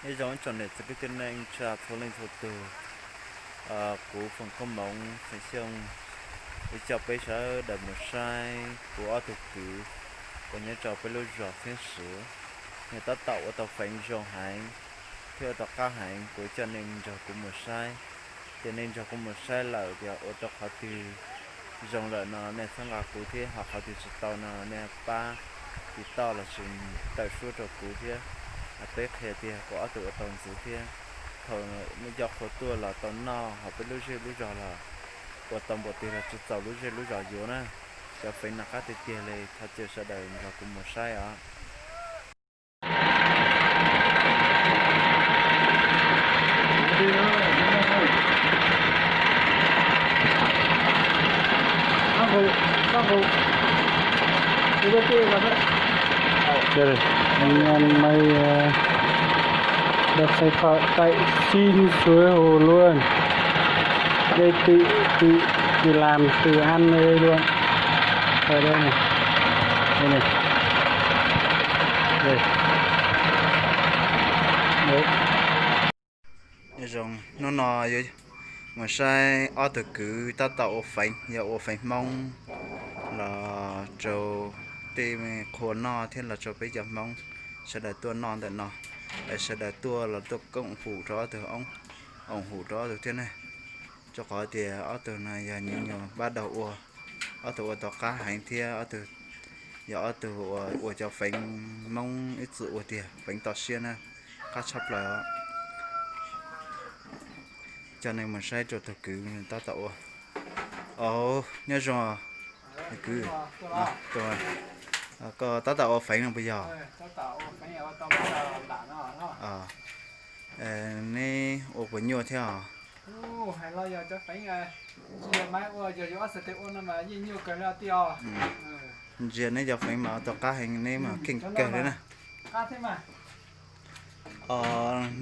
Nyob zoo ib tsoom niam txiv kwv tij neej tsa txhua leej txhua tus, kuv Foom Koob Moov Xeem Xyooj, kuv coj peb sawv daws mus saib kuv ob tug kwv uas nyob rau peb lub zos Xeeb Suav, nws tab tom ua tau feev zoo heev thiab ua tau qab heev, kuv coj nej nrog kuv mus saib. Ces nej nrog kuv mus saib lawm tias ua tau qhov twg zoo lawm no nej txhawb nqa kuv thiab, ho qhov twg tsis tau no nej pab tiv toj los sis tawm suab rau kuv thiab. Peb qhia tiag kuv ob tug ua tau ntxiv thiab. Thaum nej cov qhua tuaj los tau noj, ho peb lub zej lub zos los ua tau npaum twg los tsis txaus lub zej lub zos yuav na. Cov feev no qab tiag tiag li, thov caw sawv daws nrog kuv mus saib os. Đây, anh em may, ờ, đặt xe khỏi tại xin suối hồ luôn. Đây, tự, tự, tự làm, tự ăn ở đây luôn. Ở đây này. Đây này. Đây. Đấy. Nyob zoo, hnub no yuav mus saib ob tug kwv tab tom ua feev, yog ua feev Hmoob los rau tej qhua noj thiab los rau peb cov Hmoob sawv daws tuaj noj ntawm no, sawv daws tuaj los tuaj koom hum rau ob tug, oom hum rau ob tug thiab ne. Rau qhov tias ob tug no yog nyuam nyuam pab daug ua, ob tug ua tau qab heev thiab ob tug yog ob tug ua cov feev Hmoob ib txwm ua tiag, feev toj siab na, qab tshaj plaws. Coj nej mus saib rau tug kwv tab tom ua. Au, nyob zoo kwv, koj tab tom ua feev no puas yog? Neb ua puas nyuaj thiab os? Ntsia neb cov feev mas ua tau qab heev, neb mas keej kawg li na.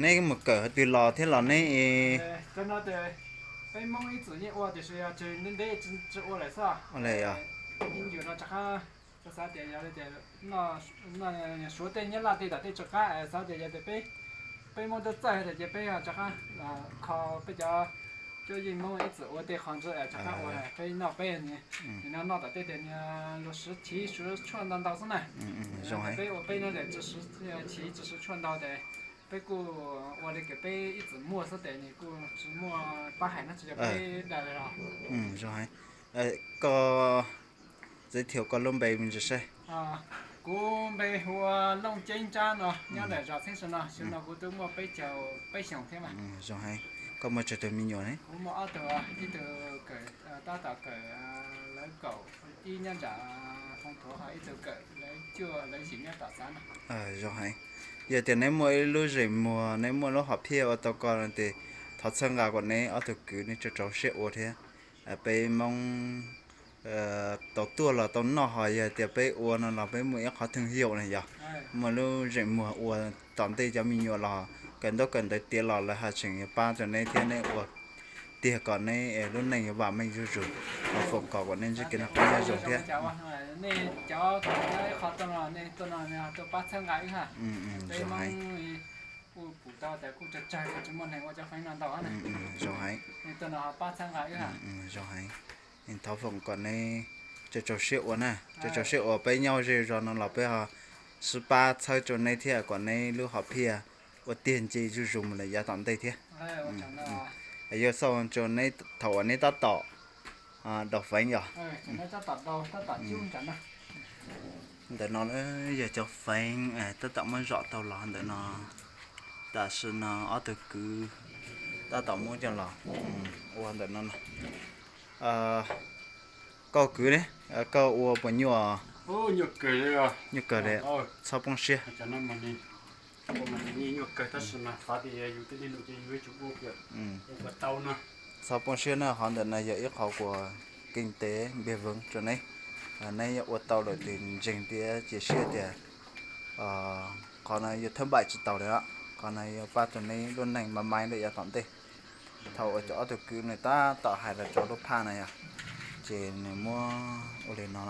Neb mus kawm twg los thiab los neb? Suav tej Nyab Laj tej tom tej tsis qab, xav tias yog tias peb Hmoob tub txawj tias ces peb rov qab kho peb cov cuab yeej Hmoob ib txwm ua tej qho ntawd rov qab ua peb noj peb. Nim no noj tom tej tias luag siv chiv siv tshuaj ntau ntau xwb na. Peb ua peb no ces tsis siv chiv tsis siv tshuaj ntau ces peb kuj ua li kawm peb ib txwm muaj xwb ces nws kuj tsis muaj pab hais no tsis yog peb dag li os. Koj giới thiệu koj lub npe me ntsis seb. Kuv npe hu ua Looj Ceeb Nrab no, nyob ntawm zos Xeeb Suav no, xyoo no kuv twb muaj peb caug peb xyoos thiab mas. Zoo heev. Koj muaj tsawg tus me nyuam ne? Kuv muaj ob tug, ib tug kawm, tab tom kawm, lawv kaum ib nyob nram Hoo Thuav, ho ib tug kawm lawv cuaj lawv yim nyob tom xav no. Zoo heev. Yog tias neb muaj ib lub zeem muag, neb muaj lub hom phiaj ua tau ko no ces thov txhawb nqa kom neb ob tug kwv neb rau rau siab ua thiab. Peb Hmoob tau tuaj los tau noj, ho yog tias peb ua no los peb muaj ib qhov theej yaum na yog, muaj lub zeem muag ua tom ntej cov me nyuam los kawm ntaub kawm ntawv tiav los lawv haj tseem yuav pab rau neb thiab neb ua tiag kom neb lub neej yuav vam meej zuj zus. Thov foom kom kom neb ntsib kev noj qab nyob zoo thiab. Zoo heev. Zoo heev. Thov foom kom neb rau rau siab ua na, rau rau siab ua, peb nyob ze zos no los peb ho sib pab txhawb rau neb thiab kom neb lub hom phiaj ua tiag nce zuj zus mus lawm yav tom ntej thiab. Yuav xauj rau neb thaum uas neb tab tom daus feev yog. Ntawm no yog cov feev tab tom muab zom tau los ntawm no. Tam sim no ob tug kwv tab tom muab coj los ua ntawm no. Koj kwv ne, koj ua puas nyuaj? Nyuaj kawg li, txhob poob siab. Txhob poob siab na, qhov ntawm no yog ib qhov uas kinh tế npiag veev rau neb. Neb ua tau lawm ces ntseeg thiab cia siab tias qhov no yog thawb npaim tsis taus li, qhov no yuav pab rau neb lub neej maj maiv lawm yav tom ntej. Thaum uas cov ob tug kwv nws tab tom hais los rau lub phaj na yog, ces nws muab ua li no,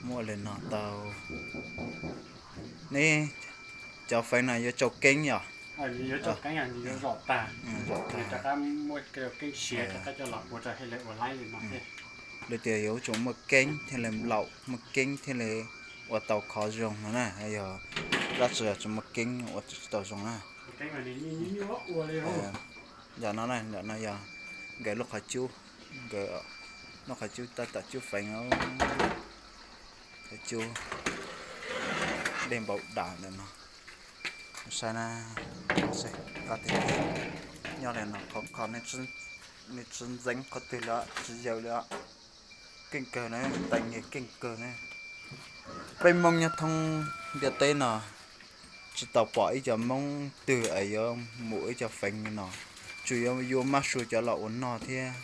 muab ua li no tau. Neb Cov feev no yuav tsau keeb yom. Zom tag. Lawv tias yuav tsum muaj keeb thiaj li nplaum, muaj keeb thiaj li ua tau khov zoo no na. Yog dab tsi tsis muaj keeb ua tsis tau zoo na. Yam no, yam no yog nkawd lub qhov cub, nkawd lub qhov cub tab tom cub feev, qhov cub dej npau dam ntawm no. Saib na, nyob li no qhov qhov nej tsis ntxeev qhov twg li, tsis yaws li. Keej kawg na, tais nyiaj keej kawg na. Peb Hmoob nyob thoob ntiaj teb no tsis tau pom ib co Hmoob twg es yuav mus ib co feev li no, tsuas yuav yuav mab sua cov los ua noj thiab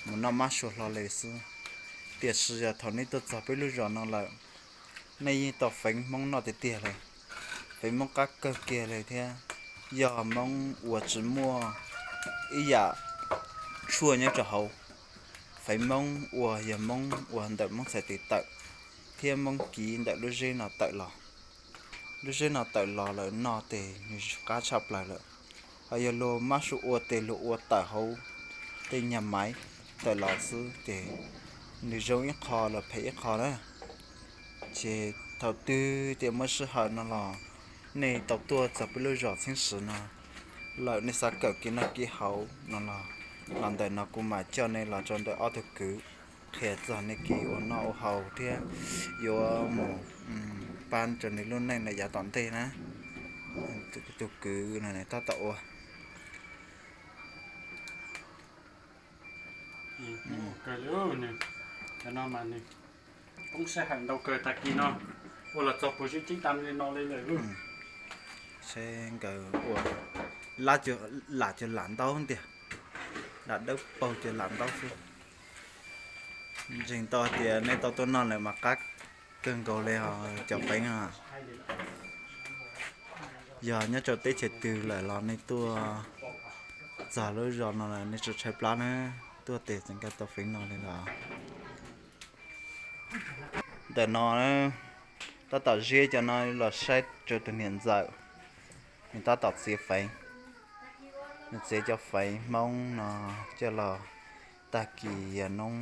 mus noj mab sua hlo li xwb. Tiam sis yog thaum nej tuaj txog peb lub zos no lawm, nej yeej tau feev Hmoob noj tiag tiag li. Feev Hmoob qab kawg kiag li thiab yog Hmoob ua tsis muaj ib yam tshuaj nyob rau hauv. Feev Hmoob ua yog Hmoob ua ntawm Hmoob txhais tes tawm thiab Hmoob kiv ntawm lub zeb no tawm los. Lub zeb no tawm los lawm noj tes nws qab tshaj plaws lawm. Ho yog luag mab sua ua tes luag ua tawm hauv tej nyuag maiv tawm los xwb ces nws zoo ib qho los phem ib qho na. Ces thaum twg tias muaj sij hawm no los nej tau tuaj txog peb lub zos Txheeb Swv no lawm, nej xav kawm kev noj kev haus no los, los ntawm no kuv mam coj nej los rau ntawm ob tug kwv qhia txog nej kev ua noj ua haus thiab yuav mus pab rau nws lub neej lawm yav tom ntej na. Tus kwv no tab tom ua kawg li, cov no mas nws poob sij hawm ntau kawg tag kis no, ua los txog puas sib ceeb tam li no li lawm. Seb nkawd ua, lam cuag lam ntaub ntiag, lam dawb paug cuag lam ntaub xwb. Ntseeg tau tias nej tau tuaj noj lawm mas qab kawg nkaus li os cov feev no. Yog nyob rau teb chaws twg lawm los nej tuaj txog lub zos no lawm nej tsuas tshaib plab na, tuaj tes txeev nkag tau feev no li lawm. Ntawm no tab tom ziab cov no los saib rau tus niam ntxawm, nws tab tom txiav feev. Nws txiav cov feev Hmoob no coj los, tag kis yog hnub,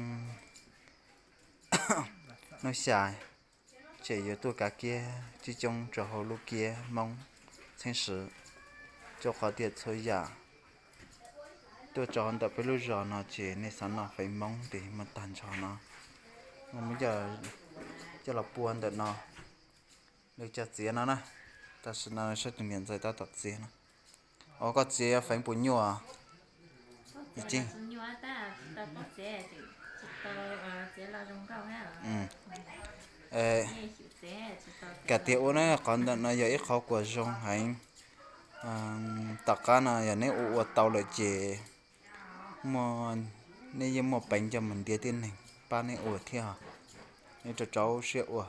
hnub xya ces yuav tuaj kav kiab coob coob rau hauv lub kiab Hmoob Txheeb Swv, rau qhov tias txhua yam tuaj rau ntawm peb lub zos no ces nej xav noj feev Hmoob ces muaj tag nrho no. Coj los pua ntawm no, lawv cov txiav no na. Tam sim no saib tus niam ntxawm tab tom txiav no. Ua koj txiav feev puas nyuaj? Kam tias ua na, qhov ntawm no yog ib qhov kuas zoo heev. Tom qab no yog neb ua ua tau lawm ces neb yeej muaj peev coj mus ntiav tib neeg pab neb ua thiab, neb rau rau siab ua.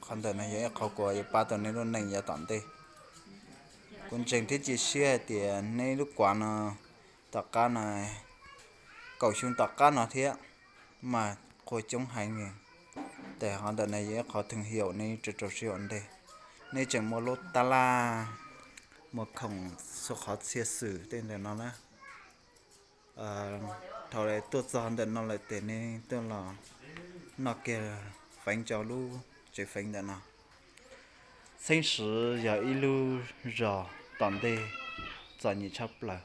Qhov ntawm no yog ib qhov kuas yuav pab tau neb lub neej yav tom ntej. Kuv ntseeg thiab cia siab hais tias neb lub kuav no tom qab no, kaum xyoo tom qab no thiab mas qhua coob heev li. Tes qhov ntawm no yog ib qhov theej hiaum neb rau rau siab ua ntej. Neb tseem muaj lub tab laj, muaj khoom, xuv qhov txhia xwm tej ntawm no na. Thaum tuaj txog ntawm no lawm tes neb tuaj los noj kiag feev rau lub tsev feev ntawm no. Txheeb Swv yog ib lub zos tom ntej txom nyem tshaj plaws,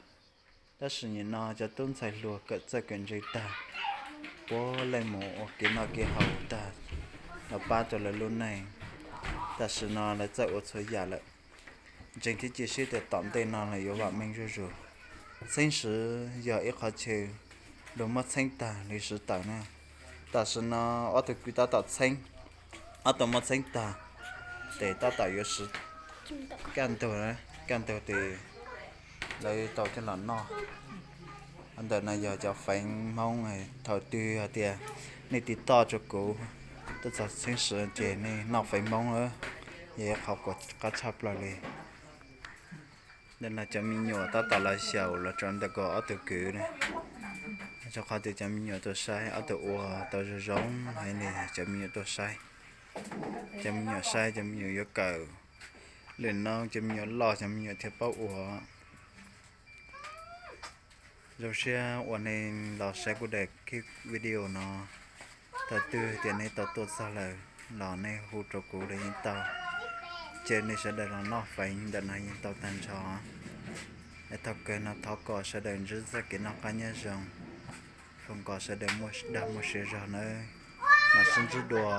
tab sis nim no cov tub ntxhais hluas kawm txawj kawm ntse tag, puav leej mus ua kev noj kev haus tag los pab rau lawv lub neej. Tam sim no lawv txawj ua txhua yam lawm. Ntseeg thiab cia siab tias tom ntej no lawv yuav vam meej zuj zus. Txheeb Swv yog ib qhov chaw luag muab txheeb tag li swv tawm na. Tam sim no ob tug kwv tab tom txheeb, ob tug muab txheeb tag, tes tab tom yuav swv kaj ntug, kaj ntug tes lawv tau coj los noj. Ntawm no yog cov feev Hmoob, thaum twg hais tias nej tiv toj rau kuv tuaj txog Txheeb Swv ces nej noj feev Hmoob lawm, yog ib qhov kuas qab tshaj plaws li. Ntawm no cov me nyuam tab tom los xyaum los rau ntawm ko ob tug kwv na. Rau qhov tias cov me nyuam tuaj saib ob tug ua tau zoo zoo heev li, cov me nyuam tuaj saib. Cov me nyuam saib, cov me nyuam yuav kawm, Lwm no cov me nyuam loj cov me nyuam thiaj paub ua. Zoo siab uas nej los saib kuv daim video no. Thaum twg tias nej tau tuaj txog lawm los nej hu rau kuv los yeej tau. Ces nej sawv daws los noj feev ntawm no yeej tau tag nrho. Es thaum kawg no thov kom sawv daws ntsib txoj kev noj qab nyob zoo, foom kom sawv daws muaj dag muaj siab zog nawb. Mam sib ntsib dua.